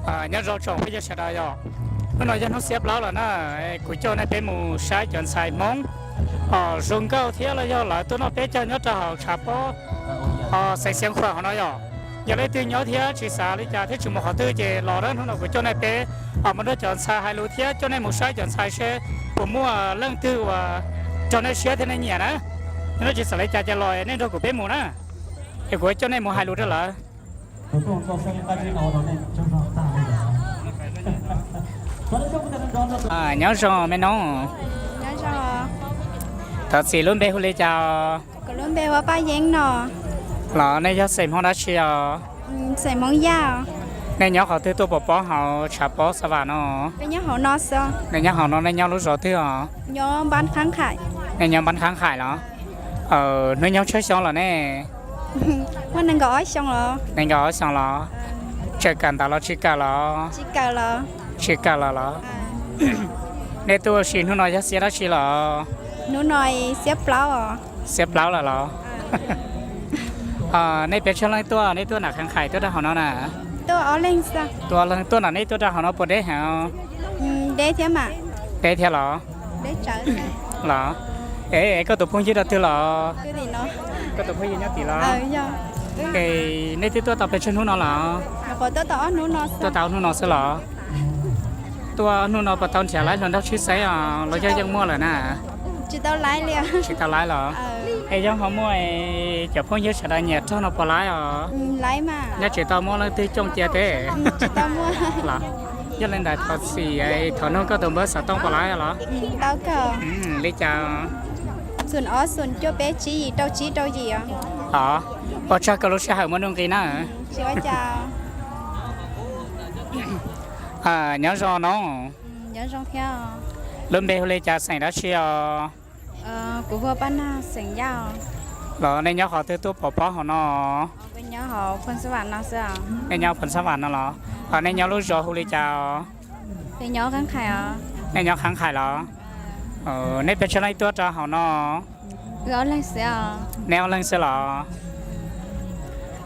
Nyob zoo tsoom phooj ywg sawv daws yom, hnub no yog hnub xiab plaub lawm na, kuv coj nej peb mus saib cov ntxhais Hmoob zoo nkauj thiab los yog lawv tuaj noj peb caug nyob rau hauv tshav pob xeev Xeev Khuam hauv no yom. Yog leej twg nyob thiab tsis xav li cas thiab tsis mus qhov twg ces los na, hnub no kuv coj nej peb mus nrog cov ntxhais hais lus thiab coj nej mus saib cov ntxhais seb puas muaj leej twg uas raug nej siab thiab nej nyiam na. Yog nej tsis xav li cas ces los nej nrog kuv peb mus na, es kuv coj nej mus hais lus rau lawv. Nyob zoo me noob. Thov txim, lub npe hu li cas? Kuv lub npe hu ua Paj Yeeb no. Los nej yog xeem Hmoob dab tsi os? Xeem Hmoob Yaj. Nej nyob qhov twg tuaj pov pob hauv tshav pob Xav Vam no? Nej nyob hauv no, nej nyob lub zos twg os? Nej nyob Npab Qhab Nqhais los? Hnub nyoog tsawg xyoo lawm ne? Muaj nees nkaum ob xyoo los. Nees nkaum ob xyoo los? Tseem kawm ntawv los tsis kawm los? Tsis kawm lawm los? Nej tuaj ua si hnub no yog xiab dab tsi los? Xiab plaub lawm los? Nej pes tsawg leej tuaj, nej tuaj nram Qhab Nqhais tuaj rau hauv no na? Tuaj ob leeg, tuaj nram nej tuaj rau hauv no puas deb heev? Deb thiab los? Los, es koj tus phooj ywg rau twg los? Koj tus phooj ywg nyob tim los? Es nej twb tuaj tau pes tsawg hnub no los? Tuaj tau ob hnub no xwb los? Tuaj ob hnub no puas tau nrhiav laib hluas nraug tshwj xeeb os los yog yeej muaj lawm na? Tsis tau laib los? Es yog ho muaj cov phooj ywg sawv daws nyiam raug no puas laib os? Nyob tsis tau muaj leej twg cooj cia teb los? Yog li ntawd thov txim, thov nug koj tus npawb xov tooj puas laib los? Li cas? Os, ua tsaug koj lub sij hawm muaj nuj nqis na. Nyob zoo noob. Lub npe hu li cas, xeem dab tsi os? Los nej nyob qhov twg tuaj pov pob hauv no? Nej nyob Phoos Xab Vam no los? Nej nyob lub zos hu li cas os? Nej nyob Qhab Nqhais los? Nej pes tsawg leej tuaj rau hauv no? Nej ob leeg xwb los?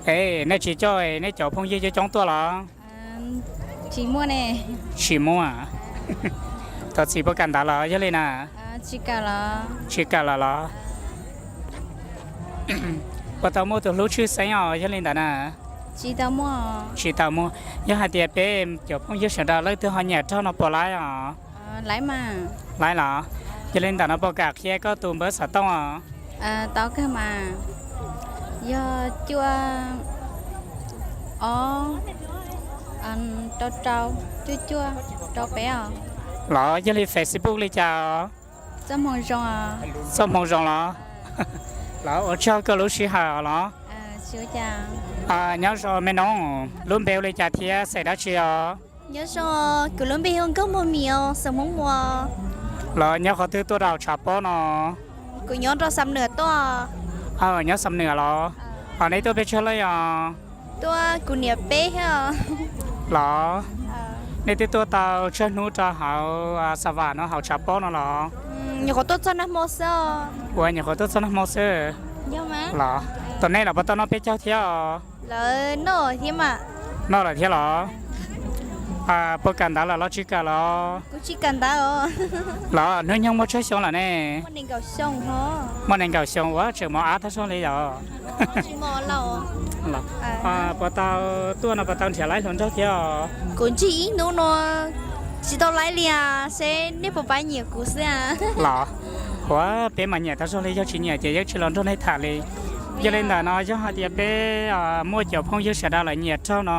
Es nej tsis coj nej cov phooj ywg coob coob tuaj los? Tsis muaj. Thov txim, puas kawm ntawv los yog li na? Tsis kawm lawm los? Puas tau muaj tus hlub tshwj xeeb os yog li ntawd na? Tsis tau muaj. Yog hais tias peb cov phooj ywg sawv daws leej twg ho nyiam raug no puas laib os? Laib los? Yog li ntawd no puas kam qhia koj tus npawb xov tooj os? Tau kawg mas. Yog cuaj ob rau rau cuaj cuaj rau peb os. Los yog li Facebook li cas os? Txoj Hmoo Zoo los? Los ua tsaug koj lub sij hawm os los? Nyob zoo me noob, lub npe hu li cas thiab xeem dab tsi os? Nyob zoo, kuv lub npe hu Nkauj Muag Mim os, xeem Hmoob Muas. Los nyob qhov twg tuaj rau hauv tshav pob no? Kuv nyob rau Xam Nwam tuaj. Nyob Xam Nwam los? Os, nej tuaj pes tsawg leej os? Tuaj kuv niam peb thiab. Los nej twb tuaj tau tsawg hnub rau hauv Xam Vam no, hauv tshav pob no los? Nyuam qhuav tuaj txog nag hmo xwb. Ua nyuam qhuav tuaj txog nag hmo xwb los? Tom nej los puas tau noj peb caug thiab os? Lawv noj thiab mas. Noj lawm thiab los? Puas kawm ntawv lawm los tsis kawm los? Los hnub nyoog muaj tsawg xyoo lawm ne? Muaj nees nkaum xyoo. Ua tseem mos ab tag zog li yom? Puas tau tuaj no puas tau nrhiav laib hluas nraug thiab os? Kuv ntsib ib hnub no tsis tau laib li as, seb nej puas pab nyiam kuv xwb. Los, ua peb mas nyiam tag zog li, yog tsis nyiam ces yeej tsis los nrog nej tham li. Yog li ntawd no yog hais tias peb muaj cov phooj ywg sawv daws lawv nyiam raug no,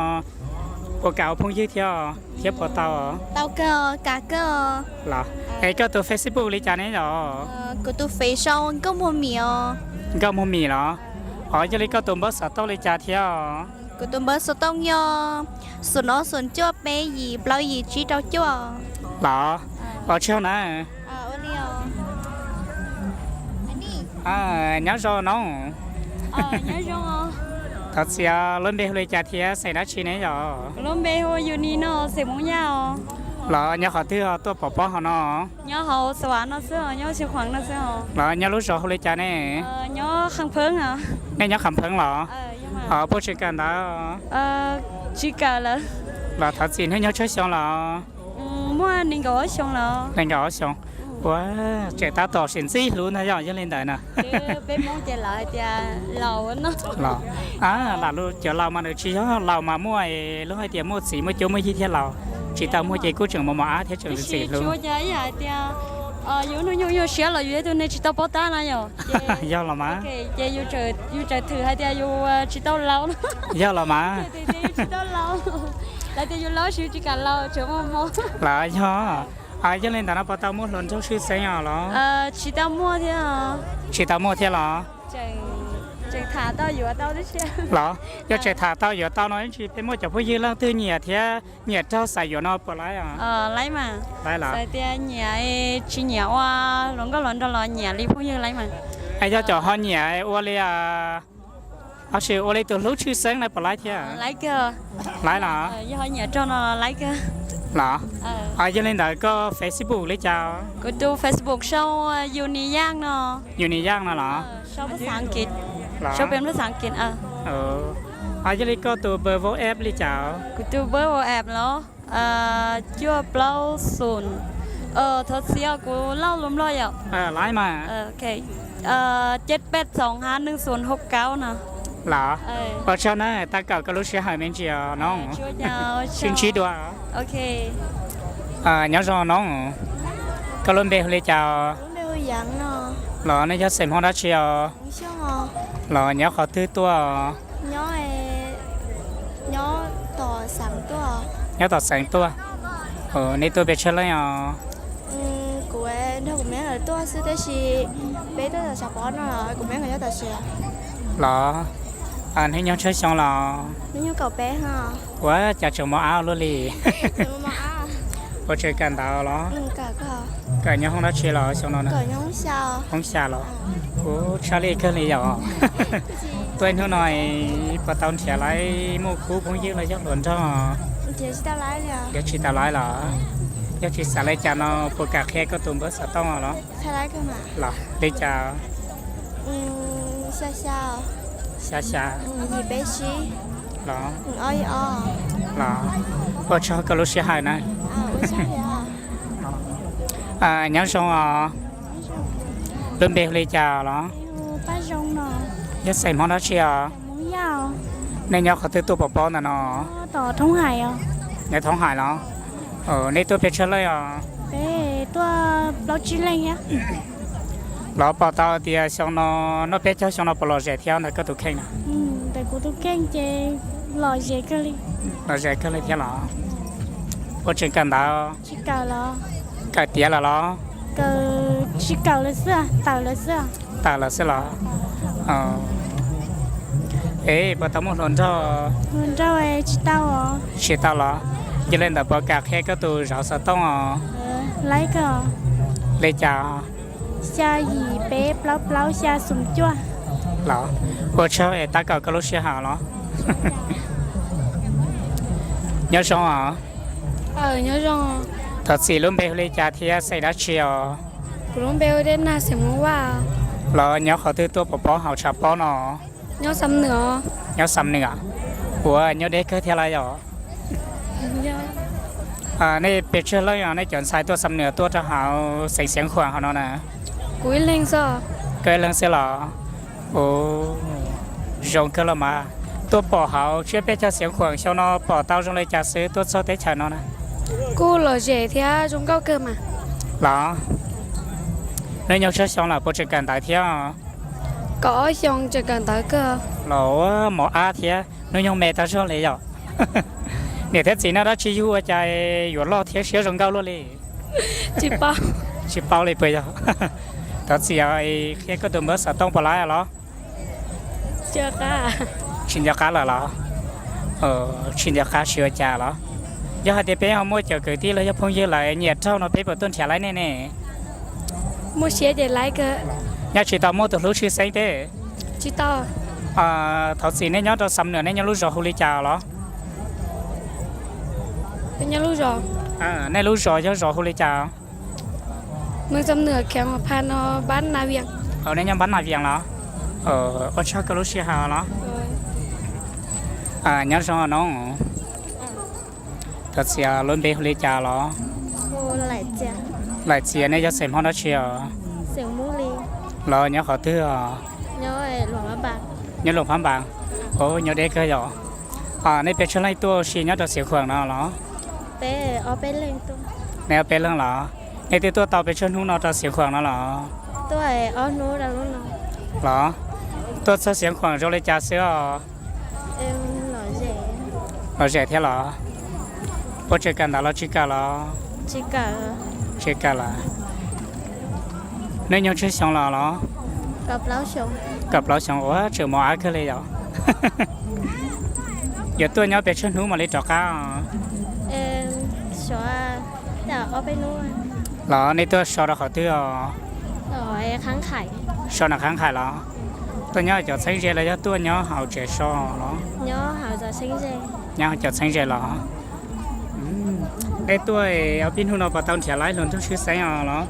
puas kam ua phooj ywg thiab, thiab puas tau? Tau kawg, kam kawg. Los, es koj tus Facebook li cas ne yom? Kuv tus Face sau Nkauj Muag Mim os. Nkauj Muag Mim los? Os, yog li koj tus npawb xov tooj li cas thiab? Kuv tus npawb xov tooj yog xoom ob xoom cuaj peb yim plaub yim tsib rau cuaj. Los, ua tsaug na. Nyob zoo noob. Thov txim, lub npe hu li cas thiab xeem dab tsi ne yom? Lub npe hu Yuni no, xeem Hmoob Yaj os. Los nyob qhov twg tuaj pov pob hauv no? Nyob hauv Xam Vam no xwb, nyob Xeev Khuam no xwb. Los nyob lub zos hu li cas ne? Nyob Kham Pheeb. Nej nyob Kham Pheeb los? Puas tseem kawm ntawv? Tsis kawm lawm. Los thov txim hnub nyoog tsawg xyoo los? Nees nkaum ob xyoo. Ua, tseem tab tom sim ntxib hlub ntag yog li ntawd na. Los, lam lus cov laus mas nws tsis yog laus mas muaj lub hais tias muaj txiv muaj cuab muaj yig thiab laus, tsis tau muaj ces kuj tseem mos mos ab thiab tseem ntxim hlub. Yus hnub nyoog nyuaj siab los yus yog tus neeg tsis tau paub tab na yom. Yog los mas. Ces yus tseem thwm hais tias yus tsis tau laus. Yog los mas. Lawv tias yus laus tab sis tsis kam laus, tseem mos mos. Los yog. Yog li ntawd no puas tau muaj hluas nraug tshwj xeeb os los? Tsis tau muaj thiab. Tsis tau muaj thiab los? Los, yog tseem tham tau yuav tau no ib ntsis peb muaj cov phooj ywg leej twg nyiam thiab nyiam raug xav yuav no puas laib? Laib los? Tias nyiam, tsis nyiam ua hluas nkauj hluas nraug los nyiam li phooj ywg laib mas. Es yog cov ho nyiam ua li, tab sis ua li tus hlub tshwj xeeb na puas laib thiab? Laib los? Yog ho nyiam raug no laib kawg. Los? Yog li ntawd koj Facebook li cas? Kuv tus Facebook sau Uni Yaj no. Uni Yaj no los? Yog li koj tus npawb WhatsApp li cas? Kuv tus npawb WhatsApp los cuaj plaub xoom, thov txim os kuv lauj lus Nplog yom. Laib mas. Ceb peb xoom hab neej xoom hau kaub no. Los, ua tsaug na, tab kaum koj lub sij hawm me ntsis os no. Sib ntsib dua. Nyob zoo no, koj lub npe hu li cas? Los nej yog xeem Hmoob dab tsi os? Los nyob qhov twg tuaj? Nyob tom Xeev tuaj. Nej tuaj pes tsawg leej os? Kuv nrog kuv me lawv tuaj xwb tab sis peb tuaj tom Xav Pob no, kuv me nkawd nyob tom Siav. Los, hnub nyoog tsawg xyoo los? Ua cas tseem mos ab luaj li? Ua tseem kawm ntawv los? Kawm nyob hoob dab tsi los xyoo no? Hoob xya los? Ua tshaj lij kawg li yom. Tuaj hnub no puas tau nrhiav laib muaj khub phooj ywg los yog hluas nraug? Yog tsis tau laib los? Yog tsis xav li cas no puas kam qhia koj tus npawb xov tooj los? Los li cas? Xya xya, los? Ua tsaug koj lub sij hawm na. Nyob zoo os. Lub npe hu li cas los? Yog xeem Hmoob dab tsi os? Nej nyob qhov twg tuaj pov pob ntawm no? Nyob Thoob Hais los? Nej tuaj pes tsawg leej os? Los pom tau tias xyoo no, noj peb caug xyoo no puas lom zem thiab ntawm koj tus kheej na? Lom zem kawg li thiab los? Ua tseem kawm ntawv? Kawm tiav lawm los? Tawm lawm xwb los? Es puas tau muaj hluas nraug? Tsis tau los? Yog li ntawd puas kam qhia koj tus zauv xov tooj os? Li cas? Xya yim peb plaub plaub xya xoom cuaj. Los, ua tsaug es tab kaum koj lub sij hawm los? Nyob zoo os. Thov txim, lub npe hu li cas thiab xeem dab tsi os? Los nyob qhov twg tuaj pov pob hauv tshav pob no? Nyob Xam Nwm. Ua nyob deb kawg thiab lawm yom? Nej pes tsawg leej os, nej cov ntxhais tuaj Xam Nwm tuaj rau hauv xeev Xeev Khuam hauv no na? Koj ib leeg xwb los? Zoo kawg los mas. Tuaj pom hauv tsiab peb caug Xeev Khuam xyoo no pom tau zoo li cas xwb tuaj txog teb chaws no na? Kuj lom zem thiab zoo nkauj kawg mas. Los, hnub nyoog tsawg xyoo lawm puas tseem kawm ntawv thiab? Kaum ob xyoo tseem kawm ntawv kawg. Los mos ab thiab hnub nyoog me tag zog li yom. Niam thiab txiv noj dab tsi yug ua cas yuav loj thiab siab zoo nkauj luaj li? Tsis paub li puas yog? Thov txim, qhia koj tus npawb xov tooj puas laib los? Tsis nco qab lawm los? Tsis nco qab tsis ua cas los? Yog hais tias peb ho muaj cov kwv tij los yog phooj ywg lawv nyiam raug no peb puas tuaj nrhiav laib nej ne? Nyob tsis tau muaj tus hlub tshwj xeeb teb? Thov txim, nej nyob rau Xam Nwm nej nyob lub zos hu li cas los? Nej lub zos yog zos hu li cas? Nej nyob Npab Na Vias los? Ua tsaug koj lub sij hawm los? Nyob zoo no. Thov txim, lub npe hu li cas los? Laim Txias. Nej yog xeem Hmoob dab tsi os? Los nyob qhov twg os? Nyob Luam Phab Npas. Nyob deb kawg yom. Nej pes tsawg leej tuaj ua si nyob rau Xiav Khuam no los? Nej ob peb leeg los? Nej twb tuaj tau pes tsawg hnub no rau Xiav Khuam no los? Los, tuaj txog Xiav Khuam zoo li cas xwb os? Lom zem thiab los? Puas tseem kawm ntawv los tsis kawm los? Tsis kawm los. Hnub nyoog tsawg xyoo los los? Kaum plaub xyoo. Ua tseem mos ab kawg li yom. Yuav tuaj nyob pes tsawg hnub mam li rov qab? Los nej tuaj so rau qhov twg os? So nram qhab nqhais los? Tuaj nyob cov txheeb ze los yog tuaj nyob hauv tsev so los? Nyob cov txheeb ze los? Nej tuaj ob peb hnub no puas tau nrhiav laib hluas nraug tshwj xeeb os los?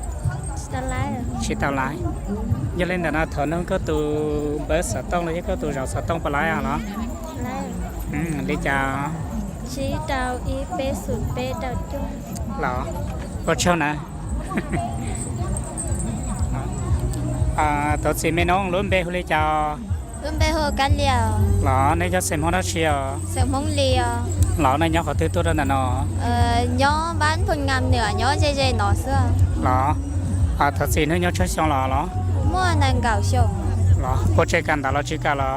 Tsis tau laib. Yog li ntawm no thov noog koj tus npawb xov tooj los yog koj tus zauv xov tooj puas laib os los? Li cas? Los, ua tsaug na. Thov txim me noog, lub npe hu li cas? Los nej yog xeem Hmoob dab tsi os? Los nej nyob qhov twg tuaj rau ntawm no? Los, thov txim, hnub nyoog tsawg xyoo los los? Los, puas tseem kawm ntawv los tsis kawm los?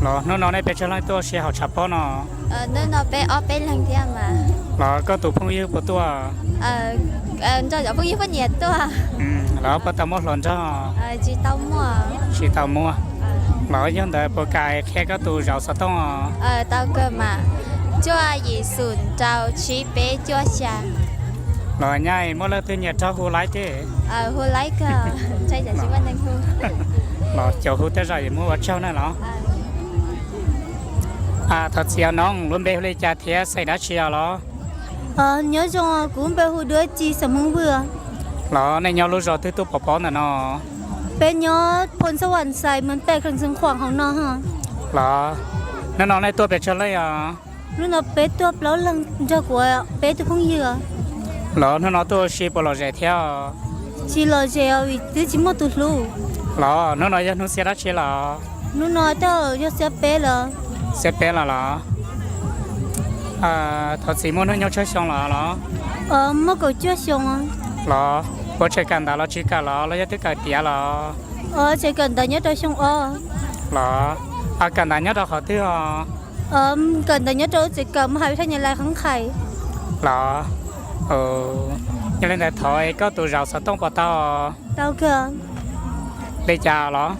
Los hnub no nej pes tsawg leej tuaj ua si hauv tshav pob no? Los koj tus phooj ywg puas tuaj? Los puas tau muaj hluas nraug? Tsis tau muaj. Los yog ntawd puas kam qhia koj tus zauv xov tooj os? Cuaj yim xoom rau tsib peb cuaj xya. Los nyaj muaj leej twg nyiam raug hu laib thiab? Los cov hu tej zaum yuav muab ua tsaug na los. Thov txim noog, lub npe hu li cas thiab xeem dab tsi os los? Nyob zoo, kuv npe hu Duab Ci, xeem Hmoob Vwj. Los nej nyob lub zos twg tuaj pov pob ntawm no? Peb nyob Phoo Xab Vam Xais, Moos Pej, Khees Xeev Khuam hauv no. Los hnub no nej tuaj pes tsawg leej os? Hnub no peb tuaj plaub leeg nrog kuv peb tug phooj ywg. Los hnub no tuaj ua si puas lom zem thiab? Tsis lom zem os, vim twb tsis muaj tus hlub. Los hnub no yog hnub xiab dab tsi los? Hnub no tej zaum yog xiab peb los. Xiab peb los los? Thov txim, muaj hnub nyoog tsawg xyoo los los? Muaj kaum cuaj xyoo. Los puas tseem kawm ntawv los tsis kawm los los yog twb kawm tiav los? Tseem kawm ntawv nyob rau xyoo ob. Los kawm ntawv nyob rau qhov twg os? Kawm ntawv nyob rau tsev kawm mus hais thaj nyas lais qhab nqhais. Los, yog li ntawd thov koj tus zauv xov tooj puas tau? Tau kawg. Li cas los?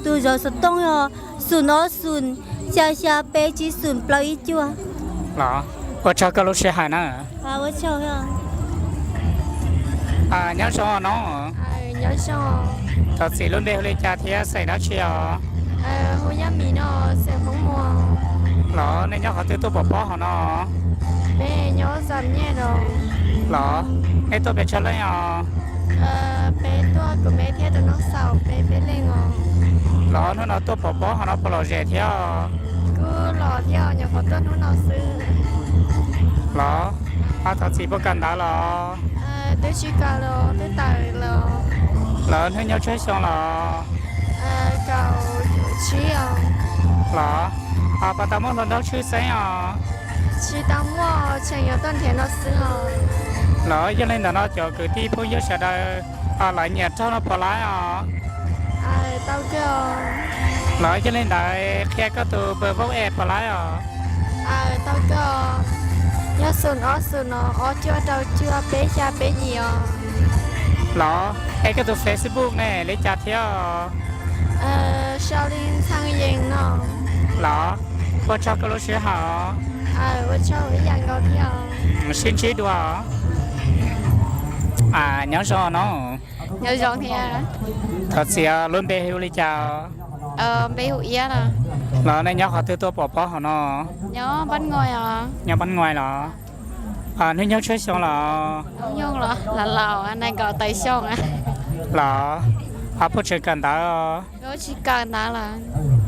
Tus zauv xov tooj yog xoom ob xoom xya xya peb tsib xoom plaub ib cuaj. Los, ua tsaug koj lub sij hawm na. Nyob zoo no. Thov txim, lub npe hu li cas thiab xeem dab tsi os? Los nej nyob qhov twg tuaj pov pob hauv no? Los nej tuaj pes tsawg leej os? Los hnub no tuaj pov pob hauv no puas lom zem thiab? Los, thov txim, puas kawm ntawv los? Los hnub nyoog tsawg xyoo los? Los, puas tau muaj hluas nraug tshwj xeeb os? Los yog li ntawm no cov kwv tij phooj ywg sawv daws lawv nyiam raug no puas laib os? Los yog li ntawd qhia koj tus npawb Vauj es puas laib os? Yog xoom ob xoom no ob cuaj rau cuaj peb xya peb yim os. Los es koj tus Facebook ne li cas thiab os? Sau li Ntxhee Yees no. Los, ua tsaug koj lub sij hawm. Ua tsaug ib yam nkaus thiab. Sib ntsib dua. Nyob zoo no. Nyob zoo thiab. Thov txim, lub npe hu li cas? Npe hu Iab no. Los nej nyob qhov twg tuaj pov pob hauv no? Nyob Pab Ngais os. Nyob Pab Ngais los? Hnub nyoog tsawg xyoo los? Hnub nyoog los laus laus, nees nkaum tawm xyoo. Los, puas tseem kawm ntawv? Tsis kawm ntawv lawm.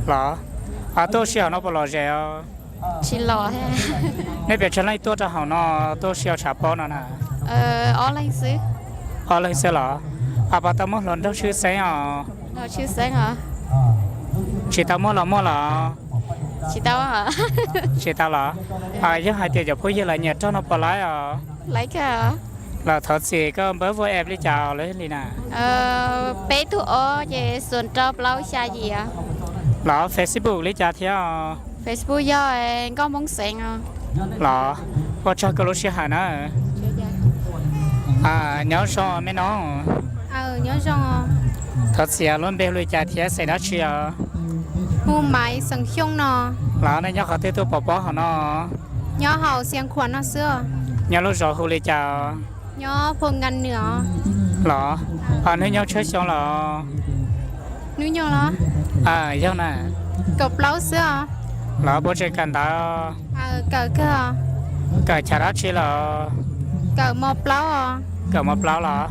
Los, tuaj ua si hauv no puas lom zem os? Tsis los thiab. Nej pes tsawg leej tuaj rau hauv no, tuaj ua si tshav pob no na? Ob leeg xwb. Ob leeg xwb los? Puas tau muaj hluas nraug tshwj xeeb os? Tsis tau muaj los muaj los? Tsis tau los? Yog hais tias cov phooj ywg lawv nyiam raug no puas laib os? Los thov txim, koj npawb Vo App li cas los li na? Peb tug ob ces xoom rau plaub xya yim. Los Facebook li cas thiab? Facebook yog Nkauj Hmoob Xeev. Los, ua tsaug koj lub sij hawm na. Nyob zoo me no. Thov txim, lub npe hu li cas thiab xeem dab tsi os? Hu Maiv xeem Xyooj no. Los nej nyob qhov twg tuaj pov pob hauv no? Nyob hauv Xia Khuam no xwb. Nyob lub zos hu li cas? Nyob Phu Nkas Nwm. Los, hnub nyoog tsawg xyoo los? Hnub nyoog los? Yog na. Kaum plaub xwb os. Los puas tseem kawm ntawv? Kawm kawg. Kawm chav dab tsi los? Kawm mos plaub os. Kawm mos plaub los?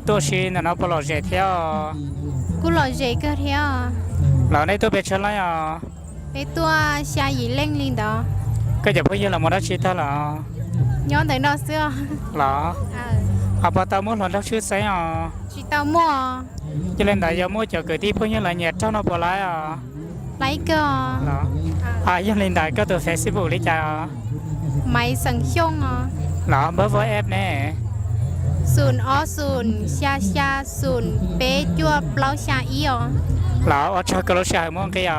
Tuaj ua si ntawm no puas lom zem thiab? Kuj lom zem kawg thiab. Los nej tuaj pes tsawg leej os? Peb tuaj xya yim leej li ntawd. Koj cov phooj ywg los mus dab tsi tag los? Nyob ntawm no xwb. Los, puas tau muaj hluas nraug tshwj xeeb os? Tsis tau muaj. Yog li ntawd yog muaj cov kwv tij phooj ywg lawv nyiam raug no puas laib os? Laib kawg. Yog li ntawd koj tus Facebook li cas os? Maiv xeem Xyooj os. Los npawb Vo App ne? Xoom ob xoom xya xya xoom peb cuaj plaub xya ib os. Los ua tsaug koj lub sij hawm muaj nqis os.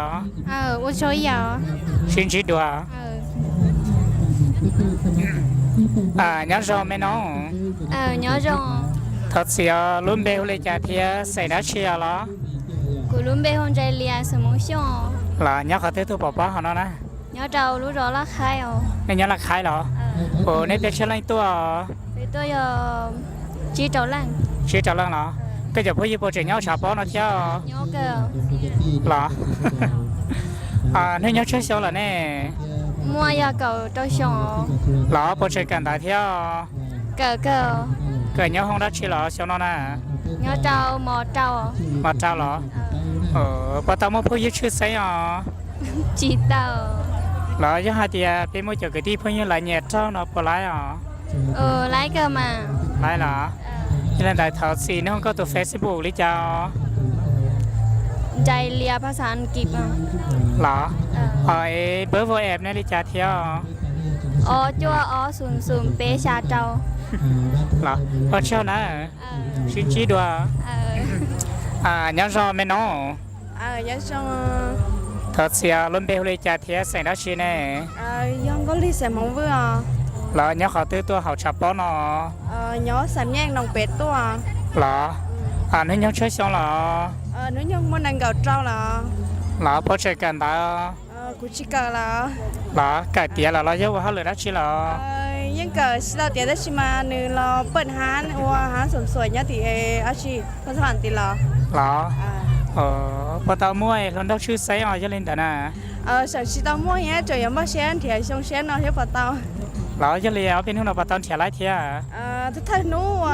Ua tsaug ib yam. Sib ntsib dua. Nyob zoo me no. Thov txim os, lub npe hu li cas thiab xeem dab tsi os los? Kuv lub npe hu Ntsaim Lias xeem Hmoob Xyooj. Los nyob qhov twg tuaj pov pob hauv no na? Nyob rau lub zos Laj Khaib os. Nej nyob Laj Khaib los? Ua nej pes tsawg leej tuaj? Peb tuaj yog tsib rau leej. Tsib rau leej los? Koj cov phooj ywg puas tseem nyob tshav pob no thiab? Los, hnub nyoog tsawg xyoo lawm ne? Muaj yog kaum rau xyoo. Los puas tseem kawm ntawv thiab? Kawm kawg. Kawm nyob hoob dab tsi los xyoo no na? Nyob rau mos rau. Mos rau los? Puas tau muaj phooj ywg tshwj xeeb os? Tsis tau. Los yog hais tias peb muaj cov kwv tij phooj ywg lawv nyiam raug no puas laib os? Laib kawg mas. Laib los? Yog li ntawd thov txim, nug koj tus Facebook li cas os? Ntsaim Lias phas xas Askiv. Los, es npawb Vo App ne li cas thiab? Ob cuaj ob xoom xoom peb xya rau. Los ua tsaug na. Sib ntsib dua. Nyob zoo me no. Thov txim, lub npe hu li cas thiab xeem dab tsi ne? Yog Nkauj Lig xeem Hmoob Vwj os. Los nyob qhov twg tuaj hauv tshav pob no? Nyob Xam Nyaj Noom Pem tuaj. Los, hnub nyoog tsawg xyoo los? Hnub nyoog muaj nees nkaum rau los. Los puas tseem kawm ntawv? Kuv tsis kawm los. Los kawm tiav los los yog ua hauj lwm dab tsi los? Yeej kawm tsis tau tiav tab sis mas nws los paj hab ua hab xum xuam nyob tim dab tsi, paj xab vam tim los. Los, puas tau muaj hluas nraug tshwj xeeb os yog li ntawd na? Tseem tsis tau muaj thiab, tseem yuav npaj siab nrhiav xyoo siab no thiab puas tau. Los yog li ob peb hnub no puas tau nrhiav laib thiab? Thawj hnub,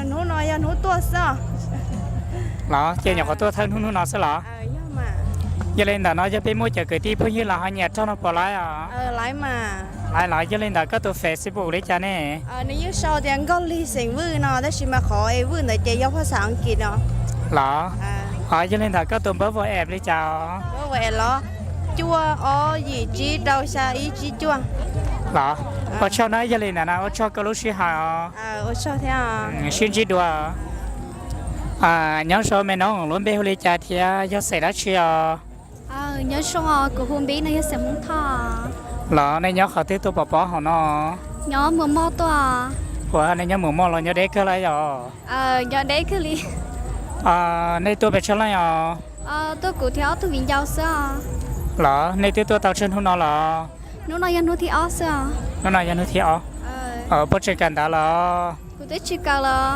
hnub no yog hnub tuaj xwb os. Los ces nyuam qhuav tuaj thawj hnub hnub no xwb los? Yog li ntawd no yog peb muaj cov kwv tij phooj ywg los ho nyiam raug no puas laib os? Laib los, yog li ntawd koj tus Facebook li cas ne? Nws yeej sau tias Nkauj Lig xeem Vwj no tab sis mas qhov es Vwj ntawd ces yog phas xas Askiv no. Los, yog li ntawd koj tus npawb Vo App li cas os? Los, cuaj ob yim tsib rau xya ib tsib cuaj. Los, ua tsaug na, yog li ntawd na ua tsaug koj lub sij hawm os. Sib ntsib dua. Nyob zoo me no, lub npe hu li cas thiab yog xeem dab tsi os? Nyob zoo, kuv hu Npib no, yog xeem Hmoob Thoj. Los nej nyob qhov twg tuaj pov pob hauv no? Nyob Muas Moj tuaj. Ua nej nyob Muas Moj los nyob deb kawg lawm yog? Nyob deb kawg li. Nej tuaj pes tsawg leej os? Tuaj kuv thiab ob tug viv ncaus xwb os. Los nej twb tuaj tau tsawg hnub no los? Hnub no yog hnub thib ob xwb os. Hnub no yog hnub thib ob. Puas tseem kawm ntawv los? Kuv twb tsis kawm los.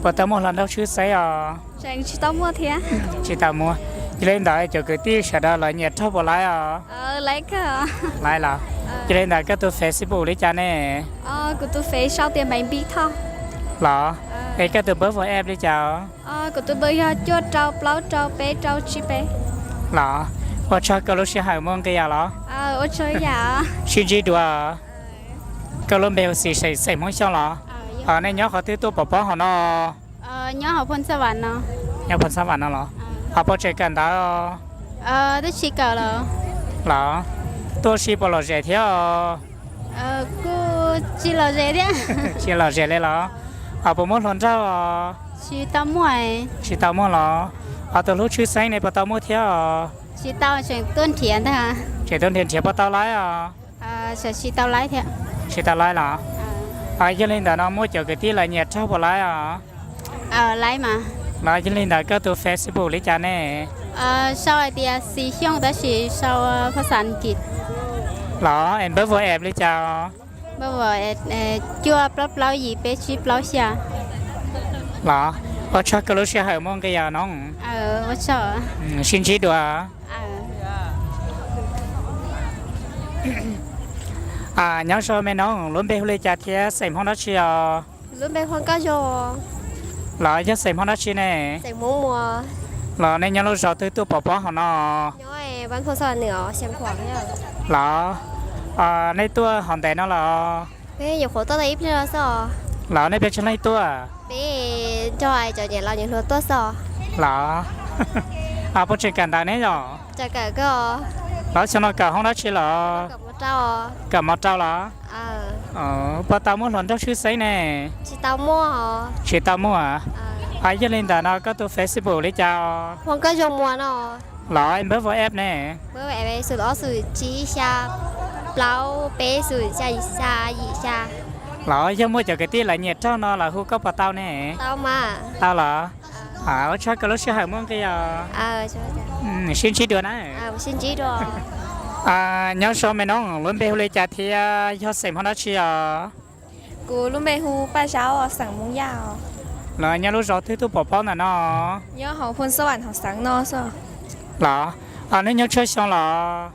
Puas tau muaj hluas nraug tshwj xeeb os? Tseem tsis tau muaj thiab. Tsis tau muaj. Yog li ntawd cov kwv tij sawv daws lawv nyiam raug puas laib os? Laib kawg. Laib los? Yog li ntawd koj tus Facebook li cas ne? Kuv tus Face sau tias Maiv Npib Thoj. Los, es koj tus npawb Vo App li cas os? Kuv tus npawb yog cuaj rau plaub rau peb rau tsib peb. Los, ua tsaug koj lub sij hawm muaj nqis os los? Sib ntsib dua. Koj lub npe hu xis xeem Hmoob Xyooj los? Nej nyob qhov twg tuaj pov pob hauv no? Nyob Phoos Xab Vam no los? Ho puas tseem kawm ntawv? Los, tuaj si puas lom zem thiab? Tsis lom zem li los? Ho puas muaj hluas nraug? Tsis tau muaj los? Ho tus hlub tshwj xeeb ne puas tau muaj thiab? Tseem tuaj nrhiav nrhiav puas tau laib os? Tsis tau laib los? Yog li ntawd no muaj cov kwv tij lawv nyiam raug puas laib os? Los yog li ntawd koj tus Facebook li cas ne? Sau hais tias Xis Xyooj tab sis sau phas xas Askiv. Los es npawb WhatsApp li cas? Cuaj plaub plaub yim peb tsib plaub xya. Los, ua tsaug koj lub sij hawm muaj nqis os noog. Sib ntsib dua. Nyob zoo me noog, lub npe hu li cas thiab xeem Hmoob dab tsi os? Los yog xeem Hmoob dab tsi ne? Los nej nyob lub zos twg tuaj pov pob hauv no? Los, nej tuaj hov ntev no los? Los nej peb tsawg leej tuaj? Los, puas tseem kawm ntawv ne yom? Los xyoo no kawm hoob dab tsi los? Kawm mos rau los? Puas tau muaj hluas nraug tshwj xeeb ne? Tsis tau muaj. Yog li ntawd no koj tus Facebook li cas? Los npawb WhatsApp ne? Los yog muaj cov kwv tij lawv nyiam raug no lawv hu koj puas tau ne? Tau los? Ua tsaug koj lub sij hawm muaj nqis os. Sib ntsib dua na. Nyob zoo me noog, lub npe hu li cas thiab yog xeem Hmoob dab tsi os? Kuv lub npe hu Paj Zaub, xeem Hmoob Yaj. Los nyob lub zos twg tuaj pov pob ntawm no? Nyob hauv Phoos Xab Vam hauv xeev no xwb. Los, nej nyob tsawg xyoo los?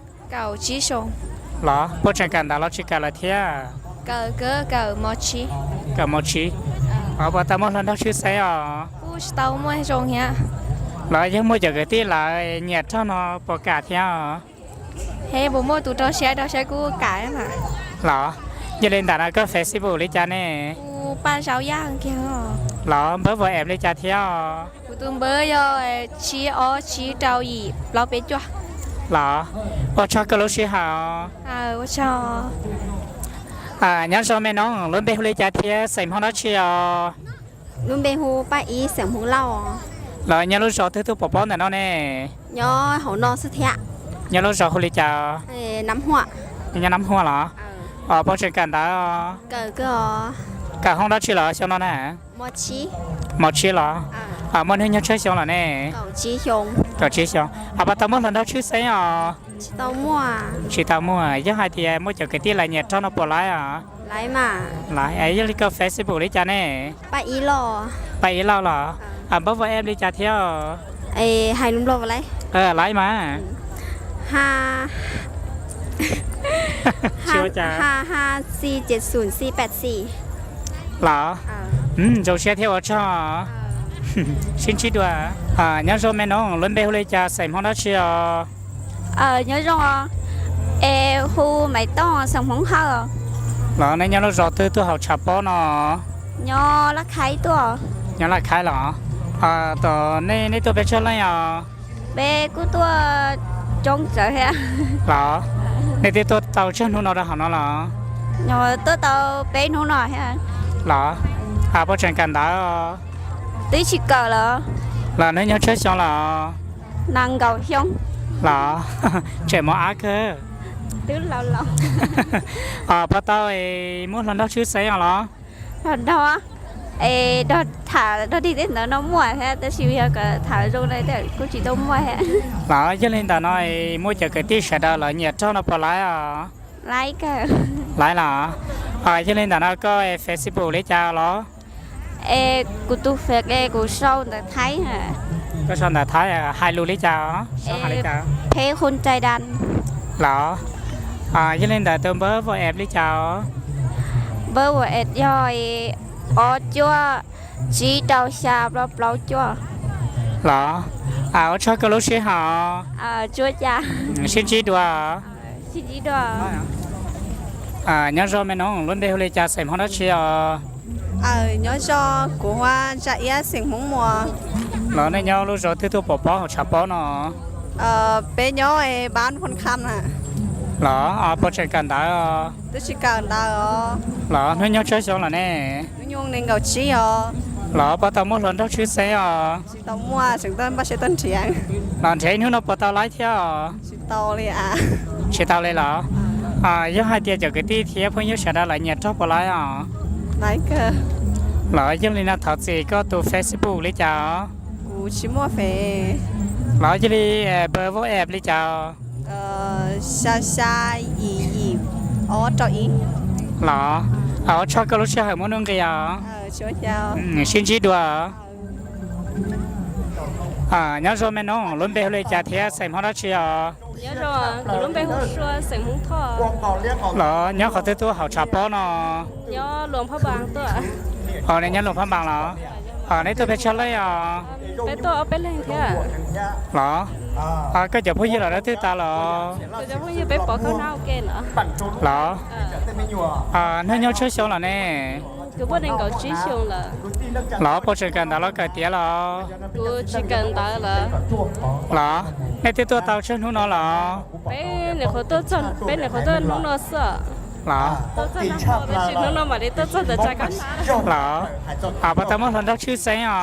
Los puas tseem kawm ntawv los tsis kawm lawm thiab? Kawm mos tsis. Puas tau muaj hluas nraug tshwj xeeb os? Los yog muaj cov kwv tij lawv nyiam raug no puas kam thiab? Los, yog li ntawd no koj Facebook li cas ne? Los npawb WhatsApp li cas thiab? Kuv tus npawb yog tsib ob tsib rau yim plaub peb cuaj. Los, ua tsaug koj lub sij hawm. Nyob zoo me noog, lub npe hu li cas thiab xeem Hmoob dab tsi os? Lub npe hu Paj Ib, xeem Hmoob Lauj. Los nyob lub zos twg tuaj pov pob ntawm no ne? Nyob hauv no xwb thiab. Nyob lub zos hu li cas? Nyob Nab Huaj los? Puas tseem kawm ntawv? Kawm hoob dab tsi los xyoo no na? Mos tsib los? Muaj hnub nyoog tsawg xyoo lawm ne? Kaum tsib xyoo. Puas tau muaj hluas nraug tshwj xeeb os? Tsis tau muaj. Yog hais tias muaj cov kwv tij lawv nyiam raug no puas laib os? Yog li koj Facebook li cas ne? Paj Ib Lauj los? Npawb WhatsApp li cas thiab? Laib mas. Los, zoo siab thiab ua tsaug. Sib ntsib dua. Nyob zoo me noog, lub npe hu li cas xeem Hmoob dab tsi os? Nyob zoo, es hu Maiv Tooj xeem Hmoob Hawj. Los nej nyob lub zos twg tuaj hauv tshav pob no? Nyob Laj Khaib tuaj. Nyob Laj Khaib los? Tom nej nej tuaj peb tsawg leej os? Peb kuj tuaj coob tsawv thiab. Los, nej twb tuaj tau tsawg hnub no rau hauv no los? Tuaj tau peb hnub no thiab. Los, puas tseem kawm ntawv? Twb tsis kawm los. Los hnub nyoog tsawg xyoo los? Nees nkaum xyoo. Los, tseem mos ab kawg. Twb laus laus. Puas tau muaj hluas nraug tshwj xeeb os los? Hluas nraug, es tham dog dig tej ntawd no muaj thiab tab sis yog kom tham zoo na kuj tsis tau muaj thiab. Los yog li ntawd no muaj cov kwv tij sawv daws lawv nyiam raug no puas laib os? Laib kawg. Laib los? Yog li ntawd no koj Facebook li cas los? Es kuv tus Face es kuv sau ntawv Thaib. Koj sau ntawv Thaib hais lus li cas? Sau hais li cas? Phem Khun Cai Dan. Los, yog li ntawd tus npawb WhatsApp li cas? Npawb WhatsApp yog ob cuaj tsib rau xya plaub plaub cuaj. Los, ua tsaug koj lub sij hawm. Tsuab cas. Sib ntsib dua. Nyob zoo me nus, lub npe hu li cas, xeem Hmoob dab tsi os? Nyob zoo, kuv hu ua Ntsa Iab, xeem Hmoob Muas. Los nej nyob lub zos twg tuaj pov pob hauv tshav pob no? Peb nyob Npab Phoos Kham na. Los puas tseem kawm ntawv? Twb tsis kawm ntawv os. Los hnub nyoog tsawg xyoo lawm ne? Hnub nyoog nees nkaum tsib os. Los puas tau muaj hluas nraug tshwj xeeb os? Tsis tau muaj, tseem tuaj npaj siab tuaj nrhiav. Los nrhiav ib hnub no puas tau laib thiab os? Tsis tau li. Tsis tau li los? Yog hais tias cov kwv tij thiab phooj ywg sawv daws lawv nyiam raug puas laib os? Los yog li no thov txim, koj tus Facebook li cas os? Kuv tsis muaj fev. Los yog li npawb WhatsApp li cas? Xya xya yim yim ob rau ib. Los ua tsaug koj lub sij hawm muaj nuj nqis os. Sib ntsib dua. Nyob zoo me nus, lub npe hu li cas thiab xeem Hmoob dab tsi os? Kuv lub npe hu Sua, xeem Hmoob Thoj. Los nyob qhov twg tuaj hauv tshav pob no? Nyob Luas Phaj Npas tuaj. Os, nej nyob Luas Phaj Npas los? Os, nej tuaj pes tsawg leej os? Peb tuaj ob peb leeg thiab. Los koj cov phooj ywg los dab twg tas los? Kuv cov phooj ywg peb pov koj na ua ke los. Los hnub nyoog tsawg xyoo lawm ne? Kuv muaj nees nkaum tsib xyoo lawm. Los puas tseem kawm ntawv los kawm tiav los? Kuv tsis kawm ntawv lawm. Los nej twb tuaj tau tsawg hnub no los? Peb nyuam qhuav tuaj txog, peb nyuam qhuav tuaj hnub no xwb. Los tuaj txog hnub no, tab sis hnub no mam li tuaj txog ntawm tsa kab na. Los puas tau muaj hluas nraug tshwj xeeb os?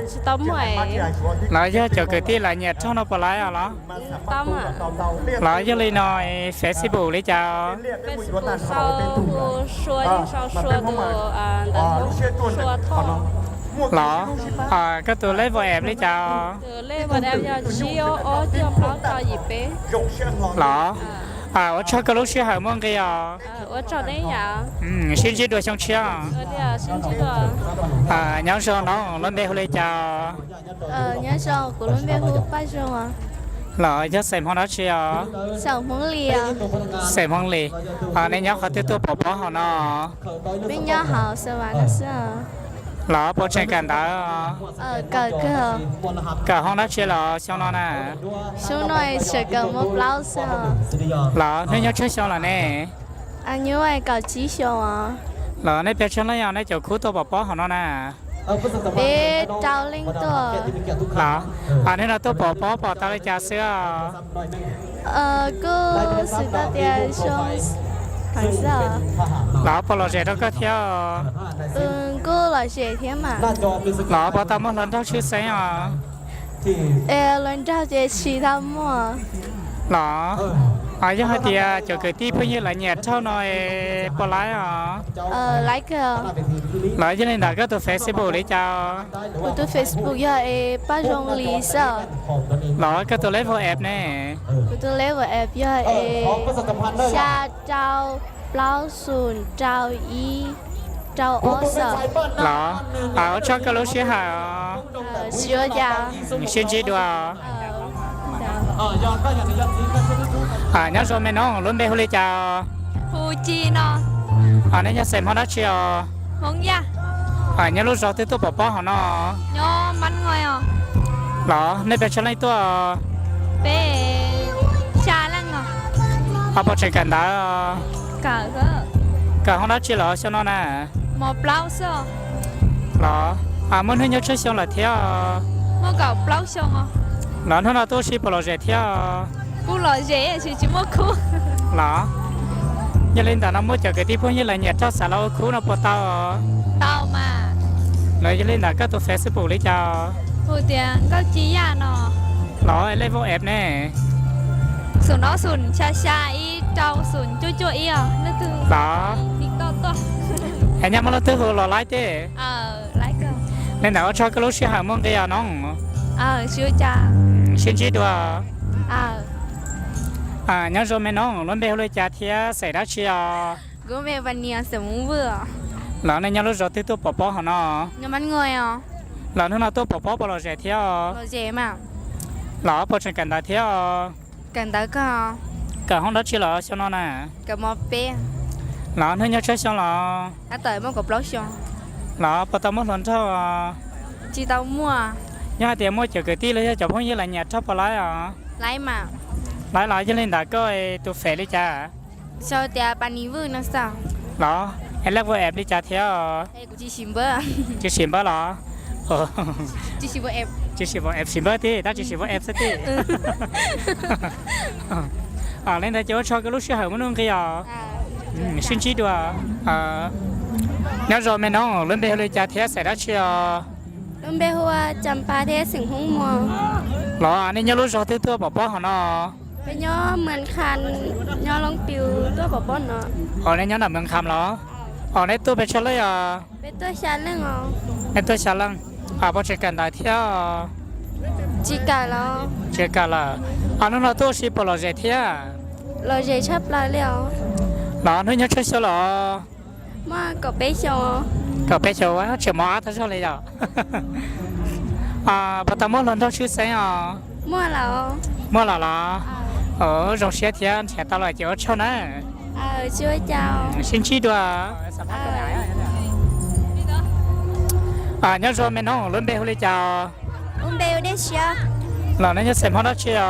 Tsis tau muaj. Los yog cov kwv tij lawv nyiam raug no puas laib os los? Tau mas. Los yog li no, Facebook li cas? Facebook sau hu Sua, yeej sau Sua tus ntawv Hmoob, Sua Thoj. Los koj tus lej WhatsApp li cas? Tus lej WhatsApp yog tsib ob ob cuaj plaub rau yim peb. Los ua tsaug koj lub sij hawm muaj nqis os. Ua tsaug nej yam. Sib ntsib dua xyoo tshiab. Nyob zoo no, lub npe hu li cas? Nyob zoo, kuv lub npe hu Paj Zoo. Los yog xeem Hmoob dab tsi os? Xeem Hmoob Lis. Xeem Hmoob Lis. Nej nyob qhov twg tuaj pov pob hauv no? Peb nyob hauv Xas Vas no xwb. Los puas tseem kawm ntawv? Kawm kawg. Kawm hoob dab tsi los xyoo no na? Xyoo no tseem kawm mos plaub xwb. Los hnub nyoog tsawg xyoo lawm ne? Hnub nyoog kaum tsib xyoo os. Los nej pes tsawg leej os, nej cov khub tuaj pov pob hauv no na? Peb rau leej tuaj. Los hnub no tuaj pov pob pom tau li cas xwb? Kuj xav tau tias zoo heev xwb. Los puas lom zem rau koj thiab? Kuj lom zem thiab mas. Los puas tau muaj hluas nraug tshwj xeeb os? Hluas nraug ces tsis tau muaj. Los yog hais tias cov kwv tij phooj ywg lawv nyiam raug no puas laib os? Laib kawg. Los yog li ntawd koj tus Facebook li cas? Kuv tus Facebook yog es Paj Zoo Lis xwb. Los koj tus lej WhatsApp ne? Kuv tus lej WhatsApp yog es xya rau plaub xoom rau ib rau ob xwb. Los ua tsaug koj lub sij hawm. Sib ntsib dua. Nyob zoo me nus, lub npe hu li cas? Hu Ci no. Nej nyob xeem Hmoob dab tsi os? Hmoob Yaj. Nyob lub zos twg tuaj pov pob hauv no? Los nej pes tsawg leej tuaj? Peb xya leej os. Puas tseem kawm ntawv? Kawm hoob dab tsi los xyoo no na? Mos plaub xwb. Los muaj hnub nyoog tsawg xyoo lawm thiab? Muaj kaum plaub xyoo. Los hnub no tuaj ua si puas lom zem thiab? Kuj lom zem, tsis muaj khub. Los yog li ntawd no muaj cov kwv tij phooj ywg lawv nyiam raug xav los ua khub no puas tau? Tau mas. Los yog li ntawd koj tus Facebook li cas? Hu tias Nkauj Ci Yaj no. Los lej WhatsApp ne? Xoom ob xoom xya xya ib rau xoom cuaj cuaj ib os. Los es nyob muaj leej twg hu los laib tej. Li ntawd ua tsaug koj lub sij hawm muaj nqis os nob. Sib ntsib dua. Nyob zoo me nob, lub npe hu li cas thiab xeem dab tsi os? Los nej nyob lub zos twg tuaj pov pob hauv no? Los hnub no tuaj pov pob puas lom zem thiab? Los puas tseem kawm ntawv thiab? Kawm hoob dab tsi los xyoo no na? Los hnub nyoog tsawg xyoo los? Los puas tau muaj hluas nraug? Nyob hais tias muaj cov kwv tij los yog cov phooj ywg lawv nyiam raug puas laib os? Lawv los yog li ntawd koj tus Face li cas? Sau tias Paj Nis Vwj no xwb. Los es lej ua app li cas thiab? Tsis siv npawb los? Tsis siv app, siv npawb tib tab tsis siv app xwb tib. Li ntawd ces ua tsaug koj lub sij hawm muaj nuj nqis os. Sib ntsib dua. Nyob zoo me noob, lub npe hu li cas thiab xeem dab tsi os? Lub npe hu ua Cas Pas thiab xeem Hmoob Muas. Los nej nyob lub zos twg tuaj pov pob hauv no? Peb nyob Mws Kham, nyob Loob Pius tuaj pov pob no. Os nej nyob ntawm Mws Kham los? Os nej tuaj pes tsawg leej os? Peb tuaj xya leej os. Nej tuaj xya leej. Puas tseem kawm ntawv thiab? Tsis kawm los? Tsis kawm lawm. Os hnub no tuaj ua si puas lom zem thiab? Lom zem tshaj plaws li os. Los hnub nyob tshuab xyoo los? Muaj kaum peb xyoo. Kaum peb xyoo, tseem mos ab tag zog li yom. Puas tau muaj hluas nraug tshwj xeeb os? Muaj lawm los? Zoo siab thiab nrhiav tau lawm ces ua tsaug na. Sib ntsib dua. Nyob zoo me noob, lub npe hu li cas? Los nej nyob xeem Hmoob dab tsi os?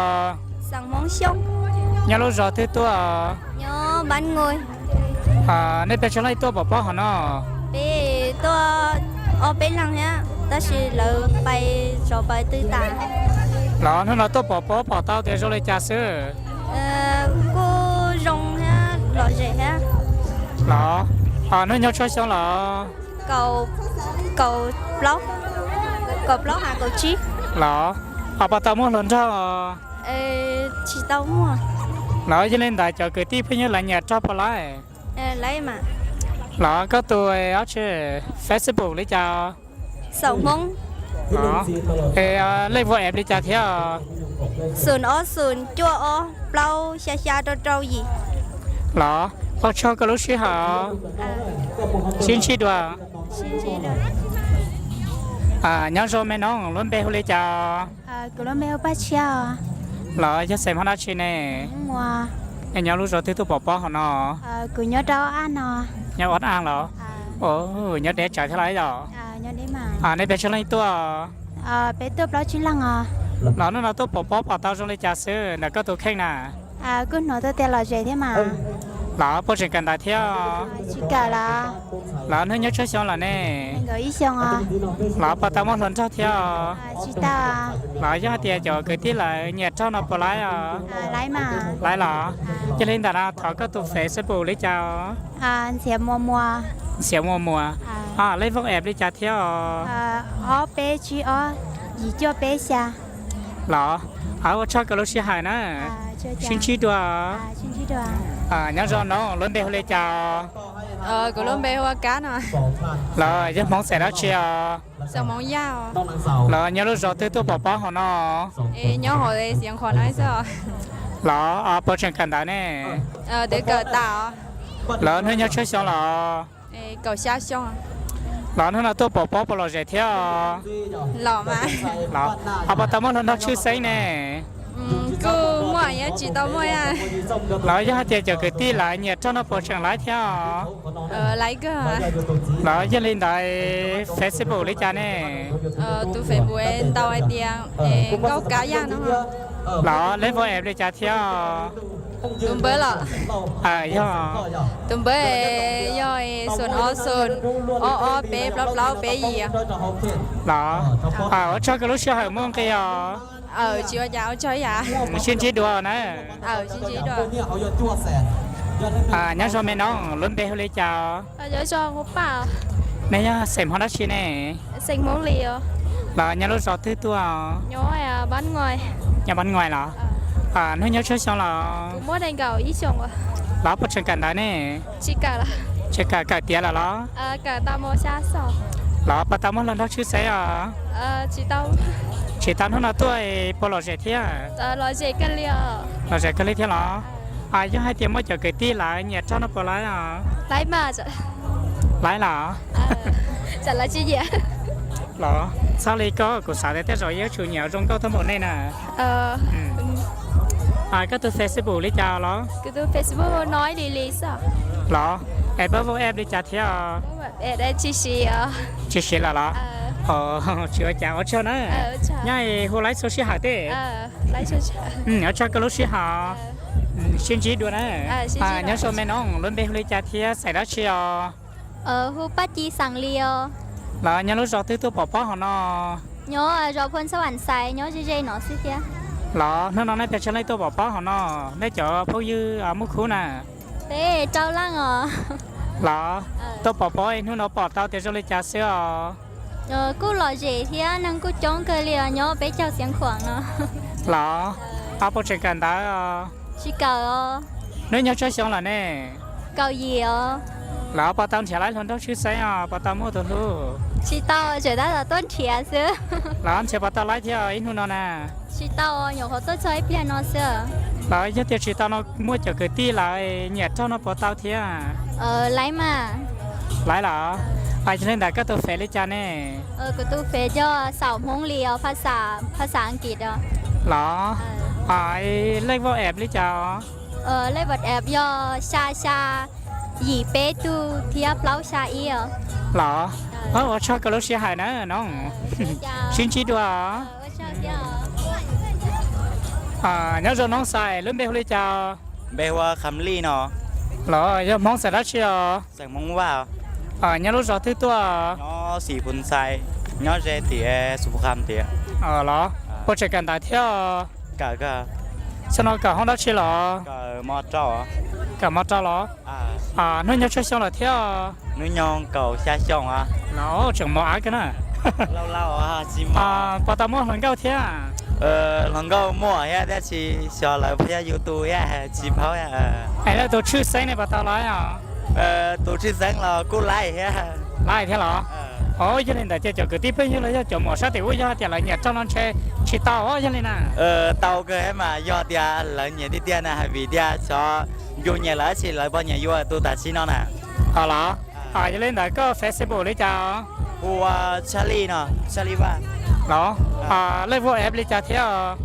Nyob lub zos twg tuaj? Nej pes tsawg leej tuaj pov pob hauv no? Peb tuaj ob peb leeg thiab tab sis lawv pais zov pais twg tas. Los hnub no tuaj pov pob pom tau tias zoo li cas xwb? Kuj zoo thiab lom zem thiab. Los hnub nyob tshuab xyoo los? Kaum plaub, kaum plaub hais kaum tsib. Los puas tau muaj hluas nraug? Tsis tau muaj. Los yog li ntawd cov kwv tij phooj ywg lawv nyiam raug puas laib? Los koj tus ob tsi, Facebook li cas? Xeem Hmoob. Lej ua app li cas thiab? Xoom ob xoom cuaj ob plaub xya xya rau rau yim. Los ua tsaug koj lub sij hawm. Sib ntsib dua. Nyob zoo me noob, lub npe hu li cas? Kuv lub npe hu Paj Tshiab. Los yog xeem Hmoob dab tsi ne? Nej nyob lub zos twg tuaj pov pob hauv no? Kuv nyob rau Ob Ab no. Nyob Ob Ab los? Nyob deb tsawv thiab los yom? Nej pes tsawg leej tuaj? Peb tuaj plaub tsib leeg os. Los hnub no tuaj pov pob pom tau zoo li cas xwb ntawm koj tus kheej na? Kuj hnov tau tias lom zem thiab mas. Los puas tseem kawm ntawv thiab? Tsis kawm los. Los hnub nyob tshuab xyoo los ne? Nkaum ib xyoo os. Los puas tau muaj hluas nraug thiab? Tsis tau. Los yog hais tias cov kwv tij lawv nyiam raug no puas laib os? Laib los? Yog li ntawd no thov koj tus Facebook li cas? Ntxhiav Muas Muas. Ntxhiav Muas Muas. Lej vooj app li cas thiab os? Ob peb tsib ob yim cuaj peb xya. Los, ua tsaug koj lub sij hawm na. Sib ntsib dua. Nyob zoo noob, lub npe hu li cas? Kuv lub npe hu ua Kab no. Los yog Hmoob xeem dab tsi os? Los nyob lub zos twg tuaj pov pob hauv no? Los, puas tseem kawm ntawv ne? Los hnub nyob tshuab xyoo los? Los hnub no tuaj pov pob puas lom zem thiab? Los, puas tau muaj hluas nraug tshwj xeeb ne? Kuj muaj, tsis tau muaj. Los yog hais tias cov kwv tij lawv nyiam raug no puas tseem laib thiab? Los yog li ntawd Facebook li cas ne? Tus Facebook ntau hais tias Nkauj Kab Yaj no. Los lej vooj app li cas thiab? Tus npawb los? Yog. Tus npawb yog xoom ob xoom ob ob peb plaub plaub peb yim. Los, ua tsaug koj lub sij hawm muaj nqis os. Tsis ua cas, ua tsaug yam. Sib ntsib dua na. Nyob zoo me noob, lub npe hu li cas? Nej yog xeem Hmoob dab tsi ne? Los nyob lub zos twg tuaj? Nyob Pab Ngais los? Hnub nyob tshuab xyoo los? Los puas tseem kawm ntawv ne? Tsis kawm, kawm tiav lawm los? Los puas tau muaj hluas nraug tshwj xeeb os? Tsis tau, hnub no tuaj puas lom zem thiab? Lom zem kawg li thiab los? Yog hais tias muaj cov kwv tij lawv nyiam raug no puas laib os? Laib los? Los, txhob li koj, kuv xav tias tej zaum yuav tsum nyiam zoo nkauj thoob npaum nej na. Koj tus Facebook li cas los? Los, es pab vooj app li cas thiab? Tsis siv lawm los? Tsis ua cas, ua tsaug na. Nyob hu laib txhua sij hawm thiab. Ua tsaug koj lub sij hawm. Sib ntsib dua na. Nyob zoo me no, lub npe hu li cas thiab xeem dab tsi os? Hu Paj Ci xeem Lis os. Los nyob lub zos twg tuaj pov pob hauv no? Nyob zos Phoo Xab Vam Xais, nyob ze ze no xwb thiab. Los hnub no nej pes tsawg leej tuaj pov pob hauv no, nej cov phooj ywg muaj khub na? Peb rau leej os. Los tuaj pov pob hnub no pom tau tias zoo li cas xwb os? Kuj lom zem thiab neeg kuj coob kawg li os, nyob peb caug Xiav Khuam no. Los puas tseem kawm ntawv? Tsis kawm os. Hnub nyob tsawg xyoo lawm ne? Kaum yim os. Los puas tau nrhiav laib hluas nraug tshwj xeeb os, puas tau muaj tus hlub? Tsis tau, tseem tab tom tuaj nrhiav xwb. Los nrhiav puas tau laib thiab ib hnub no na? Tsis tau, nyuam qhuav tuaj txog ib pliag no xwb. Los yog tias tsis tau no muaj cov kwv tij lawv nyiam raug no puas tau thiab? Laib mas. Laib los? Yog li ntawd koj tus fev li cas ne? Kuv tus fev yog Xaum Hmoob Lis os, phaj xav Askiv os. Los? Lej vaj app li cas? Lej vaj app yog xya xya yim peb tug thiab plaub xya ib os. Los? Ua tsaug koj lub sij hawm na no. Sib ntsib dua. Nyob zoo Noob Xais, lub npe hu li cas? Npe hu ua Kham Lij no. Los yog Hmoob xeem dab tsi os? Xeem Hmoob Vaj. Nyob lub zos twg tuaj? Nyob Xim Phun Xais, nyob ze tim Xu Phum Kham tiag. Los puas tseem kawm ntawv thiab? Kawm. Xyoo no kawm hoob dab tsi los? Kawm mo rau los? Hnub nyoog tsawg xyoo lawm thiab? Hnub nyoog kaum xya xyoo. Los tseem mos av kawg na. Puas tau muaj hluas nkauj thiab? Hluas nkauj muaj thiab tab sis xyov lawv pab yug tu thiab tsis paub. Es tus tshwj xeeb ne puas tau laib os? Tus tshwj xeeb los kuj laib thiab. Laib thiab los? Yog li ntawd ces cov kwv tij phooj ywg los yog cov muam sab tim ub yog tias lawv nyiam raug no ntshe tsis tau yog li na. Tau kawg mas yog tias lawv nyiam tiag tiag na, hais vim tias xyov yus nyiam lawv tab sis lawv pog nyiam yus tus tam sim no na. Los, yog li ntawd koj Facebook li cas? Hu ua Tshaj Lij no, Tshaj Lij Vaj. Los, lej vaj app li cas thiab?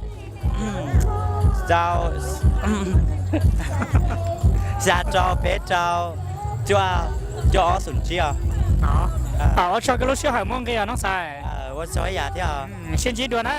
Xya rau peb rau cuaj cuaj ob xoom tsib os. Ua tsaug koj lub sij hawm muaj nqis os Noob Xais. Ua tsaug ib yam thiab. Sib ntsib dua na.